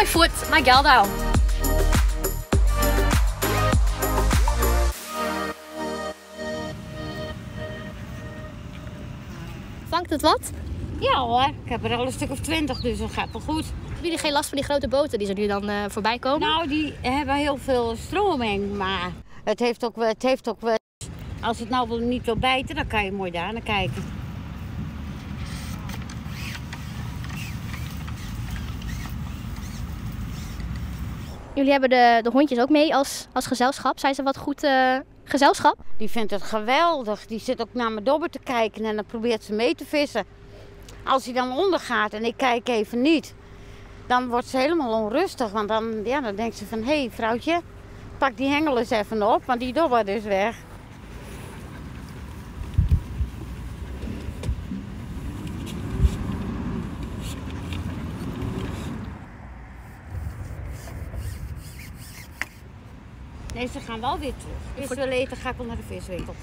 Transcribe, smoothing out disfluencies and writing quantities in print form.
Moai fuort nei Geldou. Vangt het wat? Ja hoor, ik heb er al een stuk of 20, dus dat gaat wel goed. Hebben jullie geen last van die grote boten die zo nu dan voorbij komen? Nou, die hebben heel veel stroming, maar het heeft ook wel, het heeft ook wel. Als het nou wel niet wil bijten, dan kan je mooi daar naar kijken. Jullie hebben de hondjes ook mee als gezelschap. Zijn ze wat goed gezelschap? Die vindt het geweldig. Die zit ook naar mijn dobber te kijken en dan probeert ze mee te vissen. Als hij dan ondergaat en ik kijk even niet, dan wordt ze helemaal onrustig. Want dan denkt ze van, hé, hey, vrouwtje, pak die hengel eens even op, want die dobber is weg. Nee, ze gaan wel weer terug. Vis wil eten, ga ik wel naar de viswinkel.